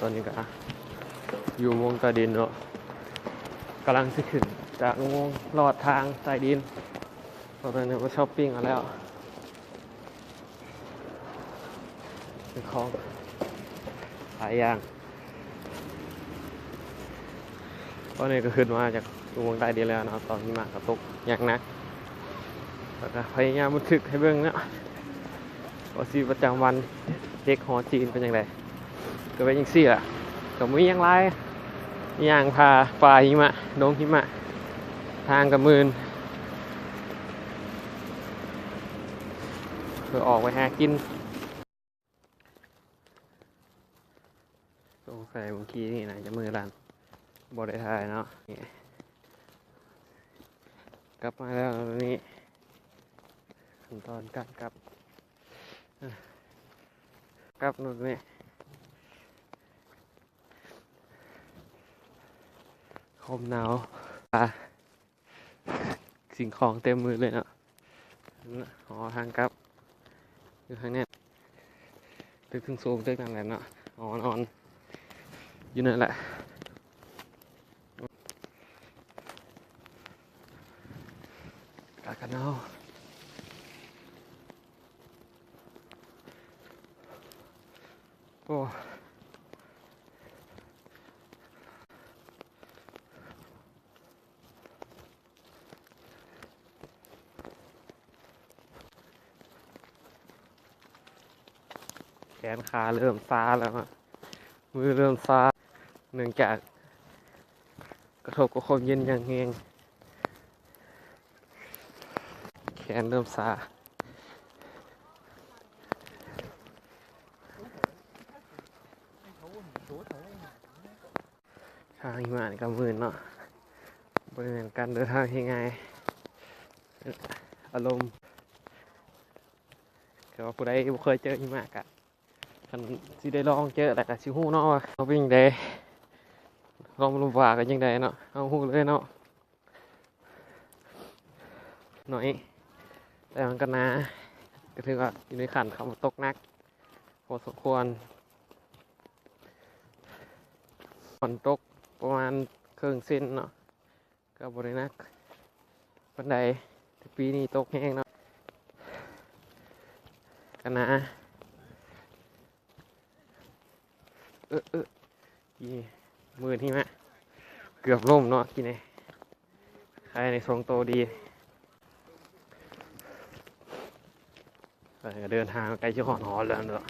ຕອນນີ້ກໍຢູ່ອຸໂມງໃຕ້ດິນເນາະ ກຳລັງຊິຂຶ້ນຈາກອຸໂມງ ລອດທາງໃຕ້ດິນ ເພາະຕອນນີ້ມາຊັອບປິງເອົາແລ້ວ ເປັນຂອງຫຼາຍຢ່າງ. ຕອນນີ້ກໍຂຶ້ນມາຈາກອຸໂມງໃຕ້ດິນແລ້ວເນາະ ຕອນຫິມະກໍຕົກຢ່າງໜັກ ແລ້ວກໍພະຍາຍາມບັນທຶກໃຫ້ເບິ່ງເນາະ ວ່າຊີວິດປະຈຳວັນເດັກຫໍຈີນເປັນຈັ່ງໃດ ກໍເປັນຈັ່ງຊີ້ລະ ກໍບໍ່ມີຫຍັງຫຼາຍ ຍ່າງຜ່າປ່າຫິມະ ດົງຫິມະ ທາງກໍມື່ນ ເພື່ອອອກໄປຫາກິນ. ສົງໄສເມື່ອກີ້ນີ້ໜ້າຈະມືສັ່ນ ບໍ່ໄດ້ຖ່າຍເນາະ. ນີ້ ກັບມາແລ້ວນີ້ ຂັ້ນຕອນການກັບ ກັບລົດນີ້ ຄວາມໜາວ ອ່າ ສິ່ງຂອງເຕັມມືເລີຍເນາະ. ຫໍທາງກັບຢູ່ທາງນັ້ນ ຕຶກສູງໆ ຕຶກນັ້ນແຫຼະເນາະ ຫໍນອນຢູ່ນັ້ນແຫຼະ. ອາກາດໜາວ ໂອ້. ແຂນຂາເລີ່ມຊາແລ້ວ ມືເລີ່ມຊາ ເນື່ອງຈາກກະທົບກັບຄວາມເຢັນຢ່າງແຮງ. ແຂນເລີ່ມຊາ ທາງຫິມະນີ້ກໍມື່ນເນາະ ບໍ່ແມ່ນການເດີນທາງທີ່ງ່າຍ ອາລົມ ແຕ່ວ່າຜູ້ໃດບໍ່ເຄີຍເຈີຫິມະກະ ຄັນຊິໄດ້ລອງເຈີແລ້ວກະຊິຮູ້ເນາະວ່າເປັນຈັ່ງໃດ ຄວາມລົມຟ້າກໍຈັ່ງໃດເນາະ ເຮົາຮູ້ເລີຍເນາະ. ໜ້ອຍ ແຕ່ມັນກໍໜາ ກໍຖືວ່າຢູ່ໃນຂັ້ນຄຳວ່າຕົກໜັກພໍສົມຄວນ ຝົນຕົກປະມານເຄິ່ງເຊັນເນາະ ກໍບໍ່ໄດ້ໜັກປານໃດ ແຕ່ປີນີ້ຕົກແຮງເນາະ ກໍໜາ. ເອີ ເອີ ກີ້ມືນີ້ມາເກືອບລົ້ມເນາະ ກີ້ນີ້ໄຄໃນຊົງໂຕດີ. ເອີ ເດີນທາງໃກ້ຊິຮອດຫໍແລ້ວເນາະ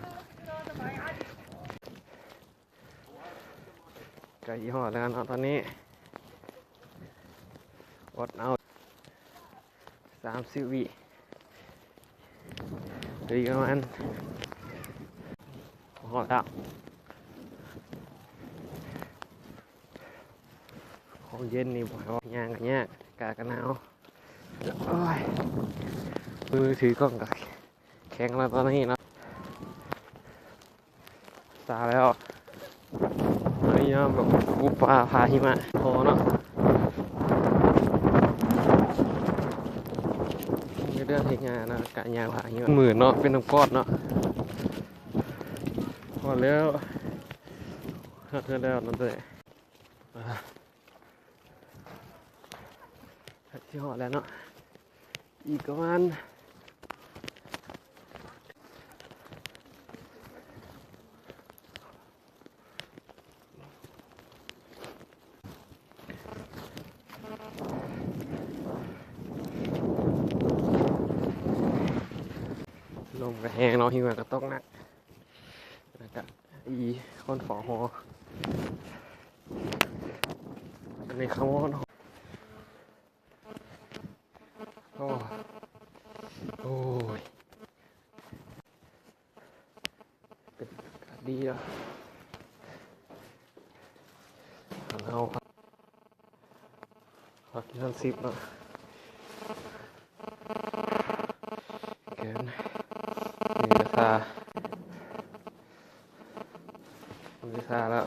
ໃກ້ຊິຮອດແລ້ວເນາະ ຕອນນີ້ ອົດເອົາ ສາມສິບວິ ເຫຼືອອີກປະມານ ຮອດແລ້ວ ຄວາມເຢັນນີ້ບໍ່ໃຫ້ອອກ ຍ່າງກໍຍາກ ອາກາດກໍໜາວ ໂອ້ຍ ມືຖືກ້ອງກໍແຂງແລ້ວຕອນນີ້ເນາະ. ຊາແລ້ວ ພະຍາຍາມແບບບຸບປ່າຜ່າຫິມະພໍເນາະ ມີເລື່ອງເຮັດງານເນາະ ການຍ່າງຜ່າຫິມະ ມື່ນເນາະ ເປັນນ້ຳກ້ອນເນາະ. ຮອດແລ້ວ ຮອດເຮືອນແລ້ວ ນັ້ນແຫຼະ. ຊິຮອດແລ້ວເນາະ ອີກປະມານ ລົມກໍແຮງເນາະ ຫິມະກໍຕົກໜັກ ແລ້ວກໍ ອີ ຄົນເຝົ້າຫໍ ອັນນີ້ຂະມອນ ໂອ້ ໂອ້ຍ ເປັນອາກາດດີເນາະ ເຮົາ ພັກກິນນ້ຳຊິບເນາະ ແກນ ມີກະຊາ ມີກະຊາແລ້ວ